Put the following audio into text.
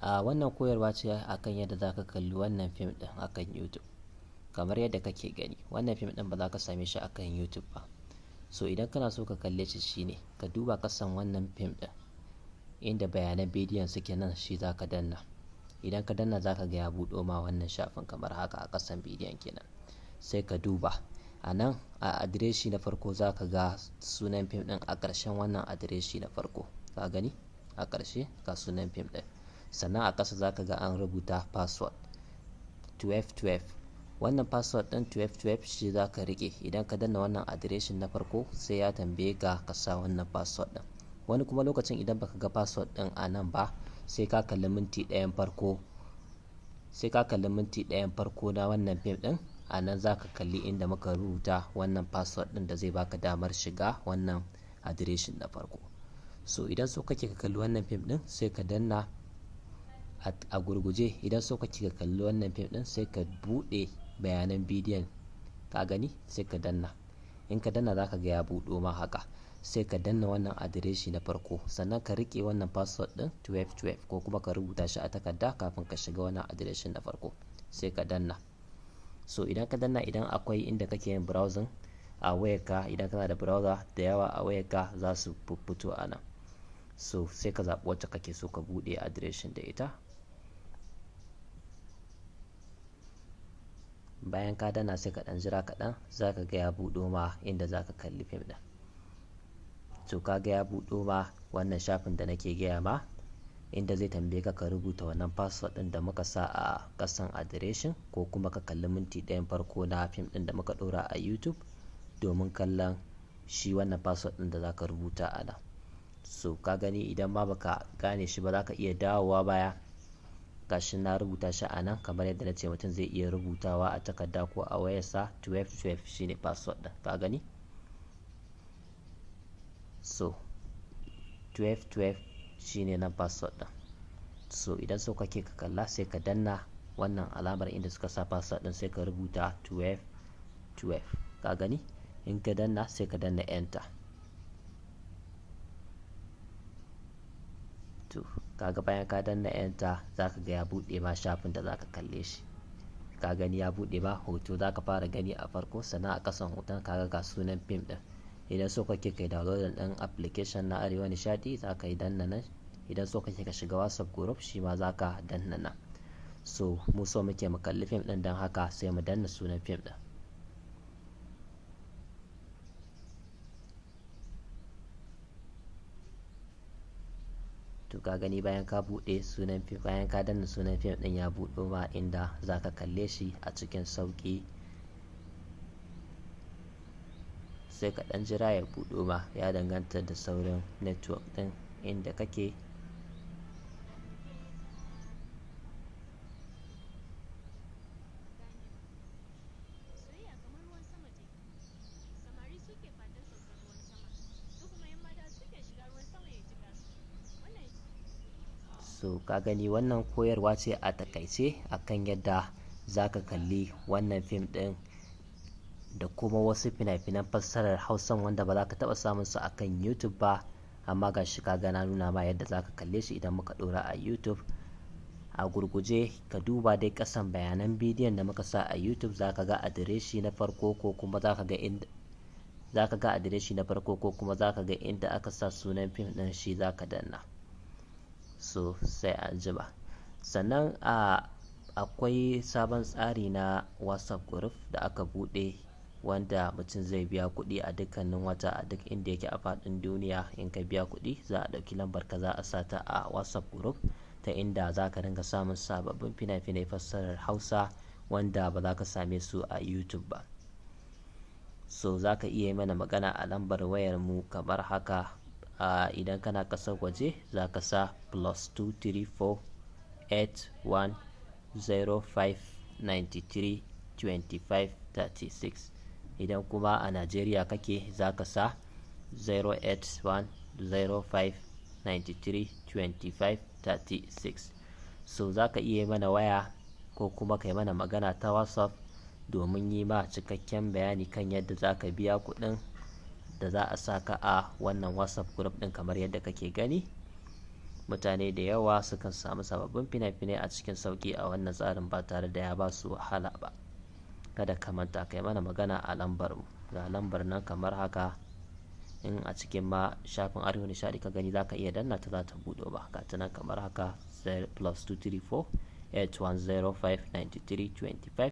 A wannan koyarwa ce akan yadda za ka kalli wannan fim ɗin akan YouTube. Kamar yadda kake gani, wannan fim ɗin ba za ka same shi akan YouTube ba. So idan kana so ka kalle shi, shine ka duba ƙasan wannan fim ɗin inda bayanan bidiyon suke, nan shi za ka danna. Idan ka danna, za ka ga ya buɗo ma wannan shafin kamar haka a ƙasan bidiyon kenan. Sai ka duba a nan a adireshi na farko, za ka ga sunan fim ɗin a ƙarshen wannan adireshi na farko. Ka gani, a ƙarshe ga sunan fim ɗin. Sannan a ƙasa za ka ga an rubuta password 1212. Wannan password ɗin 1212 shi za ka riƙe. Idan ka danna wannan adireshin na farko, sai ya tambaye ka ka sa wannan password ɗin. Wani kuma lokacin idan baka ga password ɗin a nan ba, sai ka kalli minti ɗayan farko, sai ka kalli minti ɗayan farko na wannan fim ɗin. A nan za ka kalli inda muka rubuta wannan password ɗin da zai baka damar shiga wannan adireshin na farko. So idan so kake ka kalli wannan fim ɗin, sai ka danna a gurguje. Idan so kake ka kalli wannan fim ɗin, sai ka buɗe bayanan bidiyon. Ka gani, sai ka danna. In ka danna, za ka ga ya buɗo ma haka. Sai ka danna wannan adireshi na farko, sannan ka riƙe wannan password ɗin 1212, ko kuma ka rubuta shi a takarda kafin ka shiga wannan adireshin na farko, sai ka danna. So idan ka danna, idan akwai inda kake yin browsing a wayarka, idan kana da browser da yawa a wayarka, za su fito a nan. So sai ka zaɓi wacce kake so ka buɗe adireshin da ita. Bayan ka danna, sai ka ɗan jira kaɗan, za ka ga ya buɗo ma inda za ka kalli fim ɗin. To ka ga ya buɗo ma wannan shafin da nake gaya ma, inda zai tambaye ka ka rubuta wannan password ɗin da muka sa a ƙasan adireshin, ko kuma ka kalli minti ɗayan farko na fim ɗin da muka ɗora a YouTube domin kallon shi wannan password ɗin da za ka rubuta a nan. So ka gani, idan ma baka gane shi ba, za ka iya dawowa baya. Gashi na rubuta shi a nan. Kamar yadda na ce, mutum zai iya rubutawa a takarda ko a wayarsa. 1212 shine password ɗin, ka gani. So 1212 shine nan password ɗin. So idan so kake ka kalla, sai ka danna wannan alamar inda suka sa password ɗin, sai ka rubuta 1212. Ka gani, in ka danna, sai ka danna enter. To kaga bayan ka danna enter, zaka ga ya buɗe ma shafin da zaka kalle shi. Ka gani, ya buɗe ma hoto zaka fara gani a farko. Sannan a ƙasan hoton kaga ga sunan fim ɗin. Idan so kake kai download ɗin application na Arewa Nishadi, zaka yi danna nan. Idan so kake ka shiga WhatsApp group, shi ma zaka danna nan. So mu so muke mu kalli fim ɗin, don haka sai mu danna sunan fim ɗin. To ka gani, bayan ka buɗe sunan fim, bayan ka danna sunan fim ɗin, ya buɗo ma inda zaka kalle shi a cikin sauƙi. Sai ka ɗan jira ya buɗo ma, ya danganta da saurin network ɗin inda kake. Soyayya kamar ruwan sama take. Samari suke fatan saukar ruwan sama, su kuma 'yan mata suke shiga ruwan sama ya jika su. Wannan So ka gani, wannan koyarwa ce a takaice akan yadda zaka kalli wannan fim ɗin da kuma wasu fina-finan fassarar Hausan wanda ba za ka taɓa samun su akan YouTube ba, amma ga shi ka ga na nuna ma yadda za ka kalle shi idan muka ɗora a YouTube. A gurguje, ka duba dai ƙasan bayanan bidiyon da muka sa a YouTube, za ka ga adireshi na farko, ko kuma za ka ga inda za ka ga adireshi na farko, ko kuma za ka ga inda aka sa sunan fim ɗin, shi za ka danna. So sai an jima. Sannan akwai sabon tsari na WhatsApp group da aka buɗe, wanda mutum zai biya kuɗi a dukkanin wata a duk inda yake a faɗin duniya. In ka biya kuɗi, za a ɗauki lambar ka, za a sa ta a WhatsApp group, ta inda za ka dinga samun sababbin fina-finai fassarar Hausa wanda ba za ka same su a YouTube ba. So za ka iya yi mana magana a lambar wayar mu kamar haka. Idan kana ƙasar waje, za ka sa +234 8105 93 25 36. Idan kuma a Najeriya kake, za ka sa 081 05 93 25 36. So za ka iya yi mana waya ko kuma kai mana magana ta WhatsApp domin yi ma cikakken bayani kan yadda za ka biya kuɗin da za a sa ka a wannan WhatsApp group ɗin kamar yadda kake gani. Mutane da yawa sukan samu sababbin fina-finai a cikin sauƙi a wannan tsarin ba tare da ya ba su wahala ba. Kada ka manta kai mana magana a lambar mu. Ga lambar nan kamar haka. In a cikin ma shafin Arewa Nishaɗi ka gani, za ka iya danna ta, za ta buɗe ba. Ga ta nan kamar haka: +234 8105 93 25.